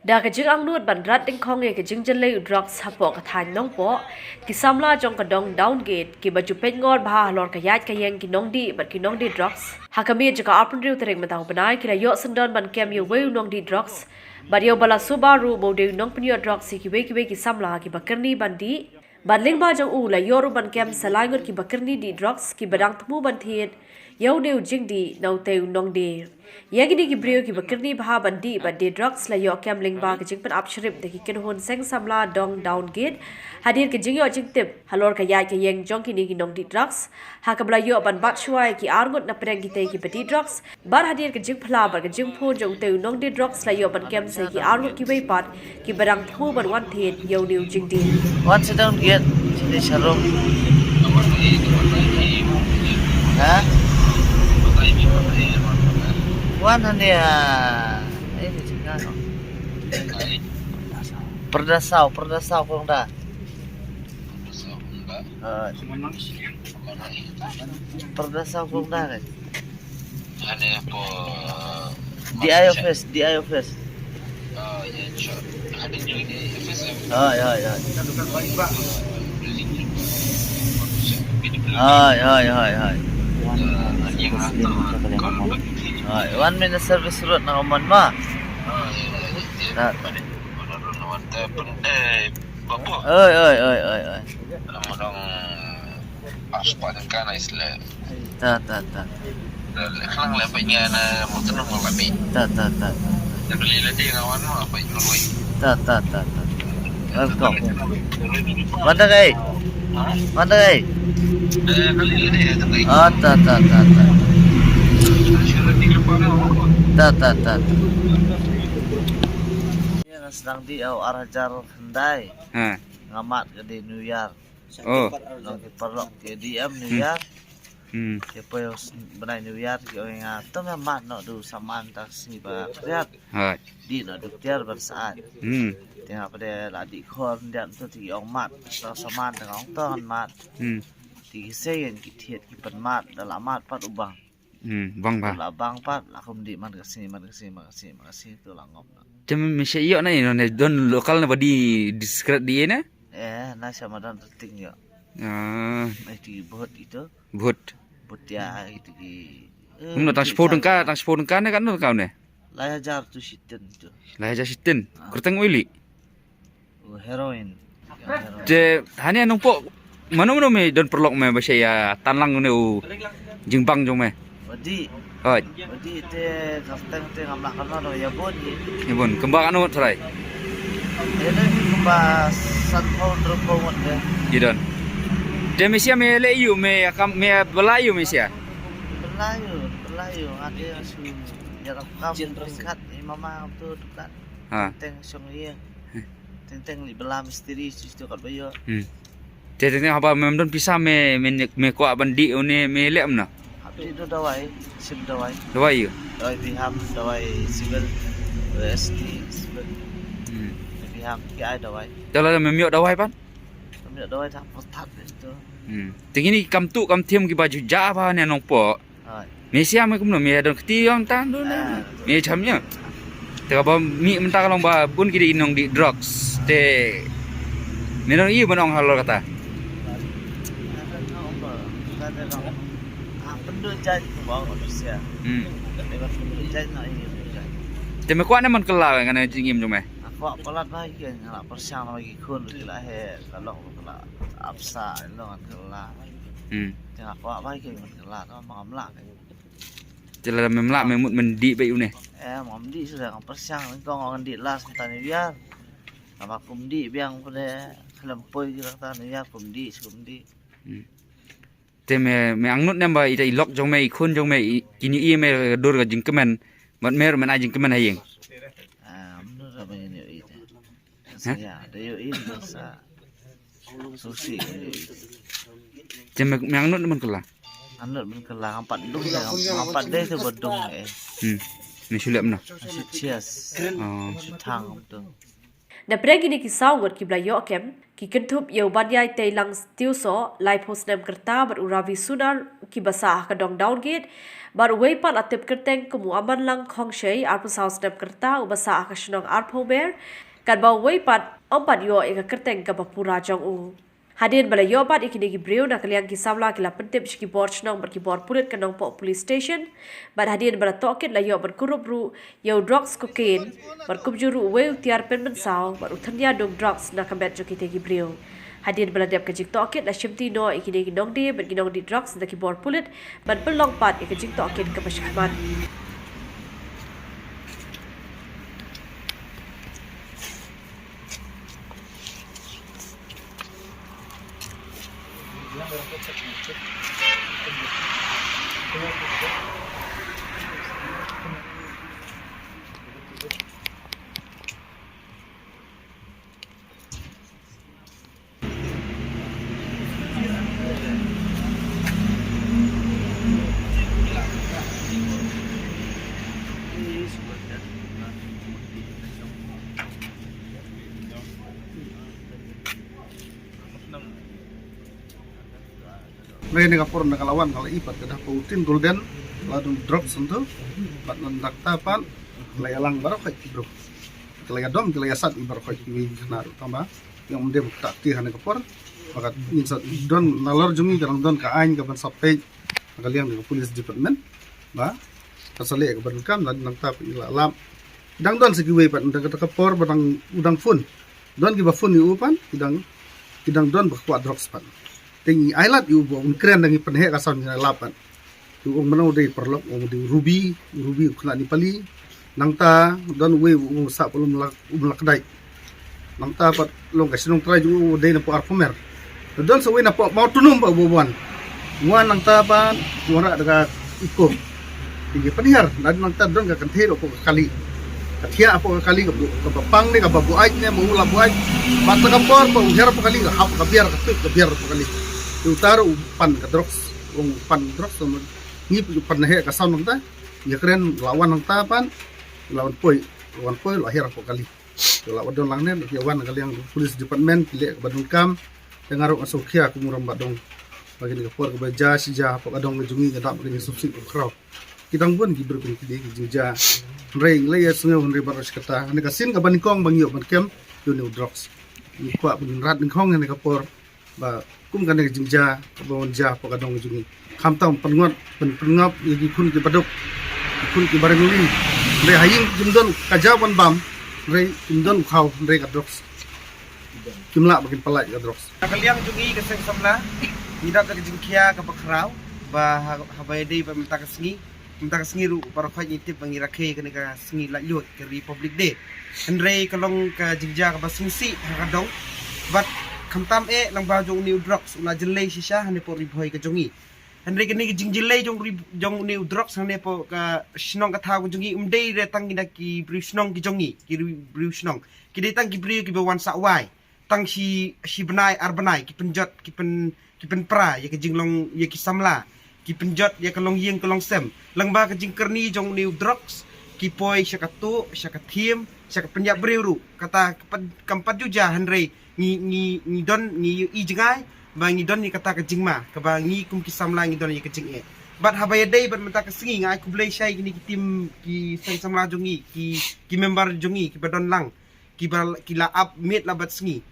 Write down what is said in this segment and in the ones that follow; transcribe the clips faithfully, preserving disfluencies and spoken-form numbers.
Da ka jingangnud ban rat dyngkhong ïa ka jingjyllei u drugs hapoh ka thaiñ Nongpoh, ki samla jong ka dong Downgate kiba ju peit ngor bha halor ka ïaid ka ïeng ki nongdih bad ki nongdie drugs ha ka miet jong ka arphew hynriew tarik mynta u bnai ki la ïoh syndon ban kem ïa uwei u nongdih drugs bad ïa uba la suba ruh ba u dei u nongpynïoh drugs ïa kiwei kiwei ki samla kiba kyrni ban dih. Bad lyngba jong u la ïoh ruh ban kem sa lai ngut kiba kyrni dih drugs kiba dang thmu ban thied ïa une u jingdih na utei u nongdie. Ïa kine ki briew kiba kyrni bha ban dih bad die drugs la ïoh kem lyngba ka jingpynap shrip da ki kynhun seng samla dong Downgate hadien ka jingïoh jingtip halor ka ïaid ka ïeng jong kine ki nongdih drugs, ha kaba la ïoh ban bat shuwa ïa ki ar ngut na pdeng kitei kiba dih drugs. Bad hadien ka jingphla bad ka jingphone jong utei u nongdie drugs la ïoh ban kem sa ïa ki ar ngut kiwei pat kiba dang thmu ban wan thied ïa une u jingdih. Wan sa Downgate, sini sharum. Ha? Wan hangne, ah, eh, ni jingkano. Pyrda Saw, Pyrda Saw kong da. Ah. Pyrda Saw kong da kan. Hane apa? D I office, D I office. Ah, ya, sure. Hane juga di office, ya. Ah, ya, ya. Ah, ya, ya, ya. Ah, yang atau kalau Ah, one minute service road na Oman ma. Ah, ya, ya, ya. Tak. Oi, oi, oi, oi, oi. Ta, ta, ta. Ta, ta, ta, ta. Ta, ta, ta, ta. Welcome. Wan da kai. Wan da kai. Ah, ta, ta, ta, ta. Ta, ta, ta, ta. Ïa nga sdang dih ïa u ar hajar khyndai. Ha. Nga mad ka dei New Year. Oh. Long ki paralok ki dih em New Year. Hmm. Ki poi bnai New Year ki ong ïa nga to me mad noh du saman ta sngi ba khriat. Hooid. Dih noh du tiar ban sah. Hmm. Te nga pat de la dih khor ndiat to te ki ong mad to saman te nga ong to ngan mad. Hmm. Te ki seiñ ki thied ki pynmad da la mad pat u bang. Hmm, bang bha. La bang pat, la kum dih man ka sngi, man ka sngi, man ka sngi, man ka sngi, to la ngop na. Te me sha ïoh na ïoh ne don local na ba dih discreet dih ne? Eh, na sha madan terting ïoh. Ah. Ai ti bhut ito. Bhut. Bhut ya ito ki. Eh, kumno tang shiphew tyngka, tang shiphew tyngka ne kan don kau ne? Lai hajar tu shitin tu. Lai hajar shitin. Ah. Kyrteng u ili. Heroin. Te hane Nongpoh mano mano me don paralok me ba sha ïa tan lang ne u jingbang jong me. Wadi. Hooid. Wadi te kyrteng te ngam lah kano ïa bun. Ïa bun. Kumba kano trai. Te ne kumba san pound ru pound te. Ïa don. Te me sia me leh ïa u me ïa kam me ïa bala ïa u me sia. Bala ïa u, bala ïa u. Ade asu ïa kam kam tingkat i mama tu tukat. Ha. Teng shong ïa. Teng teng li bala misteri situ kat ba ïoh. Hmm. Te teng teng haba mem don pisa me me me kwah ban dih une me leh em na. Hap dih do dawai, sim dawai. Dawai ïa. Dawai biham, dawai civil, S T civil. Hmm. Biham ki ai dawai. Te lada mem ïoh dawai pat? Mem ïoh dawai ta pertat tu. Hmm. Te kine kam tu kam thiam kiba ju ja ba ne Nongpoh. Hooid. Me sia me kumno me don kti ïong tan don. Ah. Me cham ïa. Te kaba mih mynta ka long ba bun ki dei nongdih drugs te me don ïa ban ong halor kata. Hmm. Te me kwah ne man kylla ngan jingim jong me. Kwah palat ba ki la pyrshang ba ki khun ki la he ka long ka la apsa long ngan kylla. Hmm. Te kwah ba ki ngan kylla to ma kam lah. Te lada mem lah me mut men dih beit une. Eh, mem dih suda nga pyrshang kong ngan dih last mynta New Year. Nga ba kum dih biang pule khlem poi ki rata New Year kum dih kum dih. Hmm. Te me me angnud ne ba ita i lok jong me i khun jong me i kini i me dur ka jingkmen. Mat mer men ai jingkmen ha ïing. Ah, mnu ra ba ïa i te. Sa ïa da ïohi da sa. Susi ïa i. Te me me angnud men kylla. Angnud men kylla ngam pat dung te ngam pat dei te ba dung eh. Hmm. Me shu leh mno. Shu chias. Oh. Shu thang tu. Na pdeng kine ki saw ngut kiba la ïoh kem, ki kynthup ïa u Baniaiteilang Tioso, laiphew snem ka rta, bad u Ravi Sunar, kiba sah ha ka dong Downgate, bad uwei pat la tip kyrteng kum u Amanlang Khongshei, arphew saw snem ka rta, uba sah ha ka shnong Arphew Mer, katba uwei pat ym pat ïoh ïa ka kyrteng kaba pura jong u. Hadien ba la ïoh bat ïa kine ki briew, na ka liang ki samla ki la pyntip sha ki bor shnong bad ki bor pulit ka Nongpoh Police Station. Bad hadien ba la tohkit, la ïoh ban kurup ruh ïa u drugs cocaine, bad kumjuh ruh uwei u tiar pynmynsaw bad u thynia dum drugs na ka met jong kite ki briew. Hadien ba la dep ka jingtohkit, la shimti noh ïa kine ki nongdie bad ki nongdie drugs da ki bor pulit ban pynlong pat ïa ka jingtohkit kaba shakhmat. Hynrei na ka por na ka la wan ka la i pat ka da pau tin golden, la don drugs hangto, bad na dakta pat la ïalang baroh khoit ki briew. Ka la ïadom, ka la ïasat i baroh khoit kiwei ki khynnah ruh tang ba ïa ym dem ka ti ha na ka por. Ba ka ngin sa don nalor jong ngi ka dang don ka aiñ kaban sa peit na ka liang na ka police department. Ba ka sa leh kaba donkam, na dakta pat i la lap. Dang don sa kiwei pat na ka por ba dang, u dang phone. Don kiba phone ïa u pat, ki dang, ki dang don ba kwah drugs pat. Te ngi ailad ïa u ba un kren, dang ngi pynheh ka sound, ngi ailad pat. Te u ong mano u dei paralok, u ong u dei u Ruby, u Ruby u khynnah Nepali. Nangta don uwei u ong u sah pat, um la, um la kdai. Nangta pat long ka shnong trai jong u dei na pdeng Arphew Mer. Don sa uwei na pdeng Mawtunum ba u wan. Wan nangta pat wanrah da ka ikom. Te ngi pynhiar, nangta don ka kynthei hapoh ka kali. Ka thiah hapoh ka kali, kaba pang ne kaba buaid ne, ba u la buaid. Bad ha ka por ba u hiar hapoh ka kali, ka hap ka biar, ka tuid ka biar hapoh ka kali. Te uta ruh u pan ka drugs, u ong u pan drugs, ngi pynheh ka sound nangta. Ïa kren la wan nangta pat, la wan poi, la wan poi, la hiar hapoh ka kali. Te la wan don lang ne, ïa wan ka liang police department ki leh kaba donkam. Te nga ruh nga sngewkhia kum u Rangbah Dong. Ba kine ki por kiba jia shi jia hapoh ka dong ka jong ngi, ka dap kine ki suk sik ki khraw. Ki dang bun ki briew ki dei ki jingjia. Hynrei ngi la ïa sngew hynrei baroh shi katta. Hynrei ka sien kaba nyngkong ba ngi ïoh ban kem, ïa une u drugs. Ngi kwah ba ngin rat nyngkong hynrei ka por ba kum kane ka jingjia kaba wan jia hapoh ka dong ka jong ngi. Khamtam pynngop, pyn-, pynngop ïa ki khun ki baduk, ki khun ki barim li. Hynrei ha ïing kim don ka jaw ban bam, hynrei kim don u khaw, hynrei ka drugs. Kim lah ba kin pyllait ka drugs. Na ka liang jong ngi ka seng samla, ngi dap da ka jingkhia kaba khraw ba ha, haba ïadei bad mynta ka sngi. Mynta ka sngi ruh baroh khoit ngi tip ba ngi rakhe kane ka sngi laitluid ka Republic Day. Hynrei ka long ka jingjia kaba sngewsih ha ka dong. Bad khamtam eh lyngba jong une u drugs u la jyllei shisha hangne hapoh Ri Bhoi ka jong ngi. Hynrei kane ka jingjyllei jong ri, jong une u drugs hangne hapoh ka shnong ka thaw ka jong ngi, ym dei re tang ki na ki briew shnong ki jong ngi, ki ri-, briew shnong. Ki dei tang ki briew kiba wan sah wai. Tang shi, shi bnai ar bnai ki pynjot, ki pyn, ki pynpra ïa ka jinglong, ïa ki samla, ki pynjot ïa ka longïing ka longsem. Lyngba ka jingkyrni jong une u drugs, ki poi sha ka tuh, sha ka thiem, sha ka pynïap briew ruh. Kata ka pat, kam pat ju jia hynrei ngi, ngi, ngi don, ngi i jngai ba ngi don ïa kata ka jingma, kaba ngi kum ki samla ngi don ïa ka jingeh. Bad haba ïadei bad mynta ka sngi, nga ai khublei shai kine ki team, ki seng samla jong ngi, ki, ki member jong ngi kiba don lang. Kiba, ki la ap miet la bad sngi.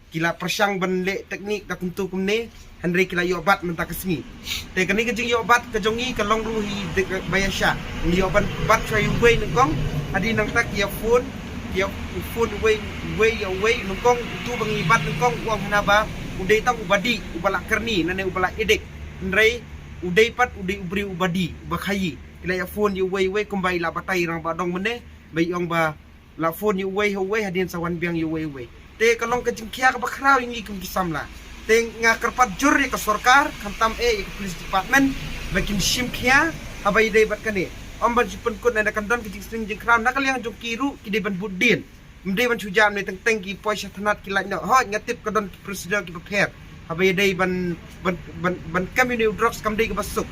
Ki la pyrshang ban leh teknik da kumto kumne, hynrei ki la ïoh bat mynta ka sngi. Te kane ka jingïoh bat ka jong ngi ka long ruh hi de, ba ïa sha. Ngi ïoh ban bat sha uwei nyngkong, hadien nangta ki ïa phone, ki ïa phone uwei, uwei ïa uwei nyngkong, utu ba ngi bat nyngkong u ong hana ba u dei tang uba dih, uba la kyrni, lane uba la addict. Hynrei u dei pat, u dei u briew uba dih, uba khaïi. Ki la ïa phone ïa uwei uwei kumba i la batai Rangbah Dong mynne, ba i ong ba la phone ïa uwei ha uwei, hadien sa wan biang ïa uwei uwei. Te ka long ka jingkhia kaba khraw ïa ngi kum ki samla. Te nga kyrpad jur ïa ka sorkar, khamtam eh ïa ka police department, ba kin shim khia haba ïadei bad kane. Ym ban shu pynkut, lane kan don ka jingsneng jingkhraw na ka liang jong ki ruh ki dei ban bud dien. Ym dei ban shu jam ne teng teng ki poi sha thanat ki lait noh. Hooid, nga tip ka don ki procedure kiba pher. Haba ïadei ban, ban, ban, ban kam ïa une u drugs kam dei kaba suk.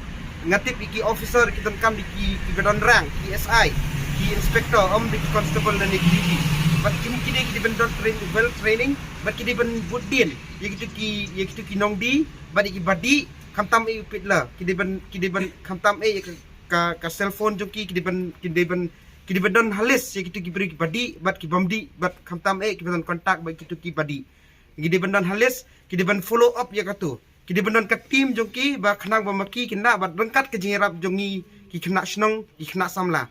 Nga tip ïa ki officer ki donkam dei ki, kiba don rank, ki S I, ki inspector, ym dei ki constable lane ki D P. Bad ki, ki dei, ki dei ban don train, well training, bad ki dei ban bud dien ïa kitu ki, ïa kitu ki nongdie bad ïa ki badih, khamtam eh u peddler, ki dei ban, ki dei ban, khamtam eh ïa ka, ka, ka cellphone jong ki, ki dei ban, ki dei ban, ki dei ban don ha list ïa kitu ki briew ki badih bad ki bym dih, bad khamtam eh ki ban don contact bad kitu ki badih. Ki dei ban don ha list, ki dei ban follow up ïa katu. Ki dei ban don ka team jong ki ba khnang ba ma ki kin da bad ryngkat ka jingïarap jong ngi ki khynnah shnong, ki khynnah samla.